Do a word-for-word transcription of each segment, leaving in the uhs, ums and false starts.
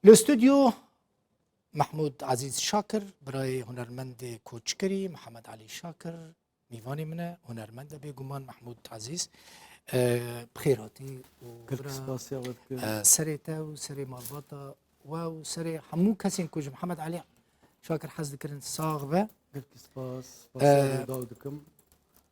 Li stûdyo Mehmûd Ezîz Şakir, birayê hunermendê koçkirî Mihemed Elî Şakir, mîvanê min e, hunermend e bêguman Mehmûd Ezîz. E, bi xêr hatî û Gelkî bira, spasiya we dikim. E, serê te û serê malbata we û serê hemû kesên ku ji Mihemed Elî Şakir hez dikirin sax be. Gelkî spas, spasiya Ee, Rûdaw dikim.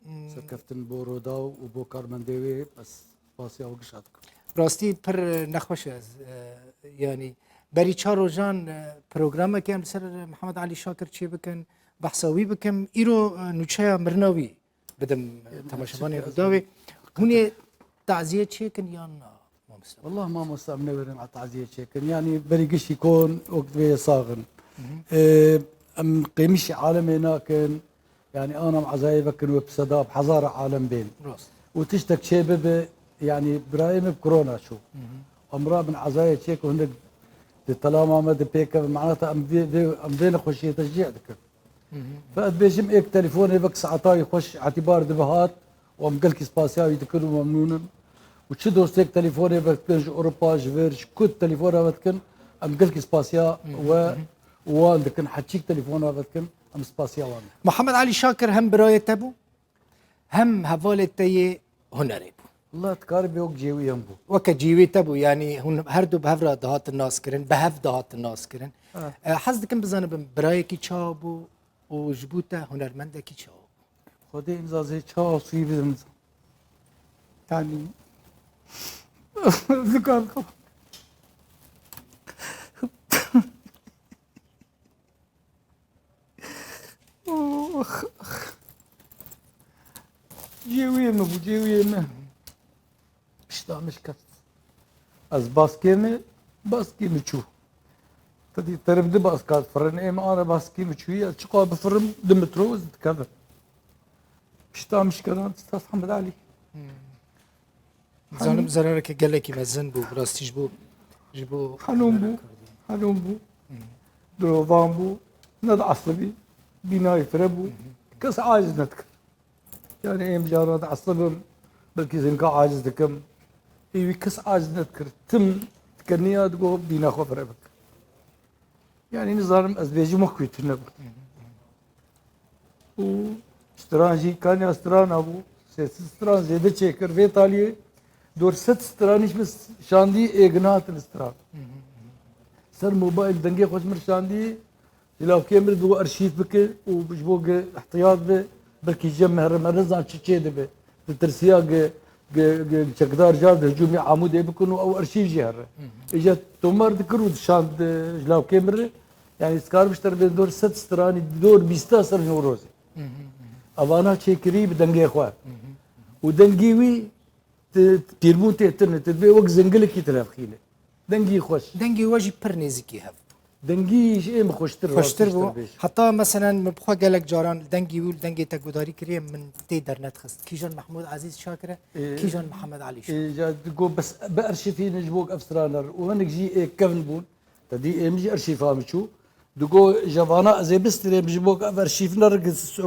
Hmm. Serkeftin bo Rûdaw û bo karmendê wê, ez spasiya we gişa dikim. Rastî pir nexweş e, ez, e, yanî berî çar rojan, e, programekê em li ser Mihemed Elî Şakir çêbikin, behsa wî bikim. Îro, e, nûçeya mirina wî bidim, e, Em, temaşevanê em, Rûdawê. Hûn ê taziyê çêkin yan na, mamoste? Wallah mamoste, em newêrin a taziyê çêkin. Yanî berî giştî kon, wek divê sax in. Hı hı. Ee, em qêmişî alemê nakin. Yanî ana em ezayê vekin wê bi seda, bi hezara alem bên. Rast. Û tiştek çê bibe, yanî birayê min bi korona çû. Hı hı. Em rabin ezayê çêkin, hinek di telama me de pêkevin. Maneta em vê, vê, em vê nexweşiyê teşcî dikin. Hı hı. Fe ez bêjim êk telefonê vek saeta wî xweş îtîbar dibe hat û em gelkî spasiya wî dikin û memnûn in. Û çi dostêk telefonê vedikin ji Ewropa, ji vir, ji ku telefona vedikin, em gelkî spasiya Hı hı, we hı hı. û wan dikin. Heçîk telefona vedikin, em spasiya wan dikin. Mihemed Elî Şakir hem birayê te bû, hem hevalê te yê hunerê bû. Allah, dikarî bê wek cêwî em bû. Weke cêwî te bû, yanî hûn her du bi hev re dihatin naskirin, bi hev dihatin naskirin. Ha. E, hez dikim bizanibim birayekî çawa bû û ji bo te hunermendekî çawa bû? Xwedê îmza zê çawa sûyî bidim. Yanî, zikar xwe. Ox, ox. Cêwiyê min bû, cêwiyê min. Pişta min şikeft. Ez baskê min, baskê min çû. Te dî terif di baska difirin. Ê min ana baskê min çûyî, ez çiqa bifirim, du metro ez dikevim. Pişta min şikeran, Ustaz Hemed Elî. Hmm. Zanim zerareke gelekî mezin bû, bi rastî ji bo, ji bo Henûn bû, henûn bû. Hı. Dirovan bû, nediesibî, bînayê fire bû. Hı hı. Kes aciz nedikir. Yani em cara diesibim, belkî zinka aciz dikim. Ê wî kes aciz nedikir. Tim dikeniya digo bîna xwe fire bik. Yani nizanim ez bêjim wek wî tune bû. Hı hı. Û stran jî kanya strana bû. Sê sed stran zêde çêkir. Vê taliyê dor sed stranî ji min şandî êgina hatin stran. Hı hı, hı. Ser mobayl dengê xwe ji min şandî, ji lawkê min digo arşîv bike û ji bo ge ihtiyat be, belkî cem here me nizan çi çê dibe. Ditirsiya ge, ge, ge çekdar car di hicûmê Amûdê bikin û ew arşîv jî here. Hı hı. Îja tomar dikir û dişand, e, ji lawkê min re. Yani, ez karim ji te re bêjim dor sed stranî, dor bîsta ser Newrozê. Hı hı, hı hı. Evana çêkirî bi dengê xwe. Hı hı, hı hı. Û dengê wî, ti, pîrmûn tê tune, ti divê wek zingilekî tune bixîne. Dengî xweş. Dengê we jî pir nêzîkî hev bû. Dengî ji ê min xweştir, Xweştir rastî ji te bû. Bêjim. Heta meselen min bi xwe gelek caran dengê wî û dengê te guhdarî kiriye, min tê dernedixist. Kîjan Mehmûd Ezîz Şakir e, Ê, kîjan Mihemed Elî Şakir. Ê, ja digo bes bi arşîvî ne ji bo ev straner û hinek jî ê kevn bûn. Te dî ê min jî arşîfa min çû. Digo ji vana ez ê bistirêm ji bo ev arşîv nere,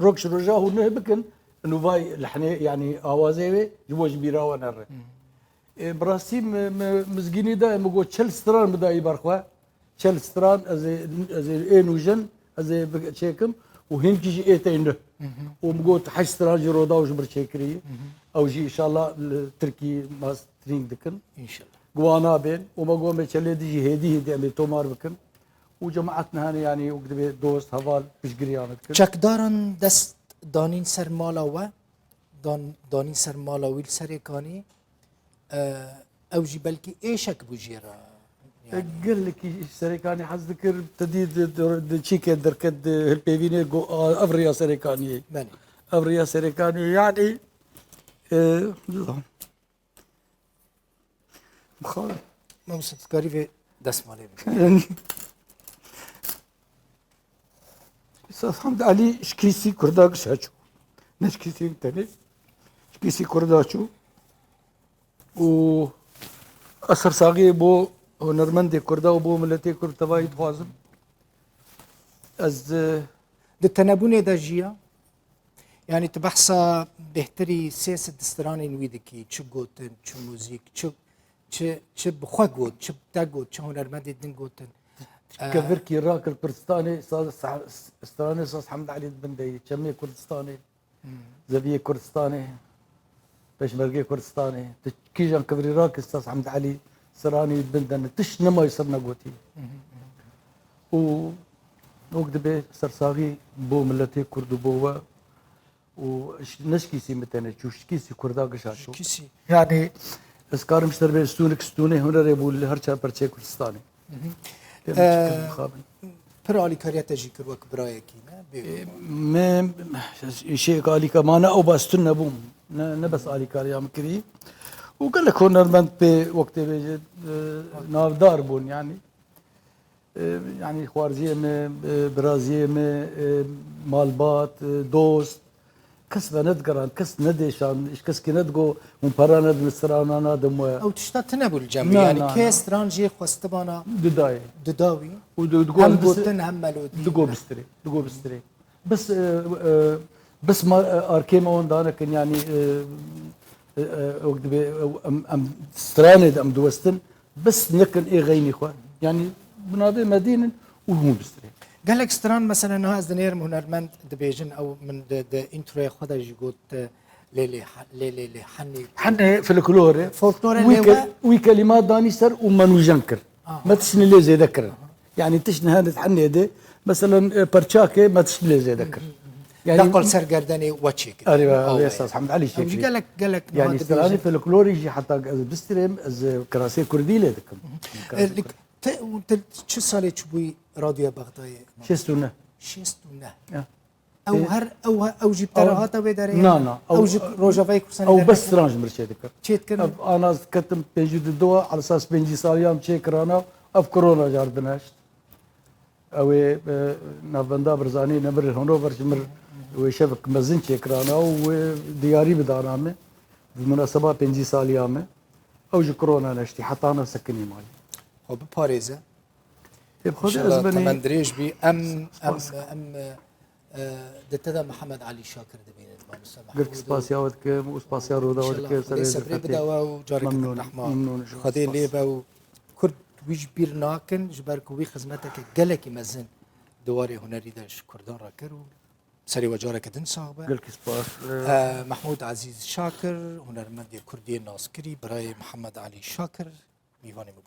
rok ji roja hûn neh bikin. Nûvay lehnê, yanî awazê wê ji bo ji bîra we nere. Hmm. Ê, bi rastî mi, mi, mizgînî dayê, mi got çel stran bidayî ber xwe. Çel stran ez ê, ez ê ê nûjen, ez ê bi-, çêkim û hinkî jî ê tey neh. Hı hı. Û mi got heşt stran jî roda û ji bir çêkirî. Hı hı. Ew jî înşallah li Tirkî mastering dikin. Înşallah. Guwana bên û me got me çelê dijî hêdî hêdî em ê tomar bikin. Û cemaet niha ne, yanî wek divê dost, heval, piştgiriya me dikin. Çekdaran dest danîn ser mala we, dan-, danîn ser mala wî li Serêkanî, e, ew jî belkî êşek bû jê re. Yanî gelekî Serêkanî hez dikir, te dî di, di, di çîkê derket, di hilpêvînê got, a, ev riya Serêkaniyê. Belê. Ev riya Serêkaniyê, yanî, e, Mixabin. Mamoste, tu karî vê destmalê bike. Ustaz Hamd Elî ji kîsî Kurda gişa çû. Ne ji kîsî tenê. Ji kîsî Kurda çû. Û ez sersaxiyê bo hunermendê Kurda û bo miletê Kurd tevayî dixwazim. Ez, e, Di tenebûnê de jiya? Yanî tu behsa bêhtirî sê sed stranên wî dikî, çi gotin, çi muzîk, çi, çi, çi bi xwe got, çi bi te got, çi hunermendê din gotin. Kevirkî rakir Kurdistanê, saz, sa-, stranê Saz Hemd Elî di bin de yî, Çemê Kurdistanê, Zeviyê Kurdistanê, Pêşmergê Kurdistanê, tu kîjan kevirî rakir Saz Hemd Elî stranê di bin de ne, tişt nema ji ser negotî. Û wek dibe sersaxî bo miletê Kurd û bo we û ş-, ne ji kîsî min tenê çû, ji kîsî Kurda gişa çû. Ji kîsî. Yanî ez karim ji te re bê stûnik stûnê hunerê bû li her çar perçeyê Kurdistanê. Pê min çi kir mixabin. Pir alîkariya te jî kir wek birayekî, ne? Bê- Me şêk alîka ma ne ew bas tune bûm. Ne, ne bes alîkariya min kirî. Û gelek hunermend pê wek tê bêje, e, navdar bûn yanî. E, yanî xwarziyê me, e, biraziyê me, e, malbat, e, dost, kes venedigerand, kes nedêşand, ji keskî nedigo hûn pera nedin strana nadim we. Ew tişta tune bû li cem wî. Na, yanî na, kê na. Stran jê xwestibana Didayê. Dida wî. Û di-, digo Hem em bis-, gotin hem melodî. Digo bistirê, digo bistirê. Bis, e, e, bis ma, e, arkê me wan danekin, yanî, e, e, e, wek dibe, e, em, em stranê de em diwestin, bis nekin ê xeynî xwe. Yanî bi navê me dînin û hûn bistirê. Gelek stran, mesela niha ez dinêrim hunermend dibêjin, ew min di, di introya xwe de jî got, e, lê lê ha-, lê lê lê henî. Henê folklor e. Folklor e. Wî lê ke-, we- wî kelîmat danî ser û me nûjen kir. Aha. Me tiştine lê zêde kirin. Yanî tişt niha di henê de, meselen, e, perçakê me tişt lê zêde kir. Yanî Daqal ser gerdenê we çêkir. Erê, we, Awe. Esas Hemd Elî Ew jî çêkir. Gelek, gelek niha Yanî dibêjin. Stranê folklorî jî heta ez bistirêm, ez, e, kirasê kurdî lê dikim. E, Kirasê li-, kurdî. Te, te çi salê çûbûyî Radyoya Bexdayê? Şêst û neh. Şêst û neh. Ya. Ew Ê, her, ew he-, ew jî bi te re ew, hate wê derê? Na, na, Ew ew, ji Rojavayê Kurdistanê ew derket? Bes stran ji mir çêdikir. Çêdikirin? Ev ana ez ketim pêncî û du de, esas pêncî saliya min çêkirana, ev korona car dineşt. Ew ê, e, navbenda Birzanî nemir Hanover ji mir wê şevek mezin çêkirana û wê diyarî bidana min. Bi munaseba pêncî saliya min. Ew ji korona neştî, heta ana sekinî malî. Xwe biparêze. Ê, bi Xwedê. İnşallah ez benî temendirêj bî. Em, em, Spas. Em, e, di te de Mihemed Elî Şakir dibînin, mamoste Mehmûd. Gelek spasiya we dikim û spasiya Roda we dikim. Serê sebrê bide we û careke din rehma Xwedê lê be û Kurd wî ji bîr nakin, ji ber ku wî xizmeteke gelekî mezin di warê hunerî de ji Kurdan re kir û serê we careke din sax be. Gelkî spas. E, Mehmûd Ezîz Şakir, hunermendê Kurdî naskirî, birayê Mihemed Elî Şakir, mîvanê min bû.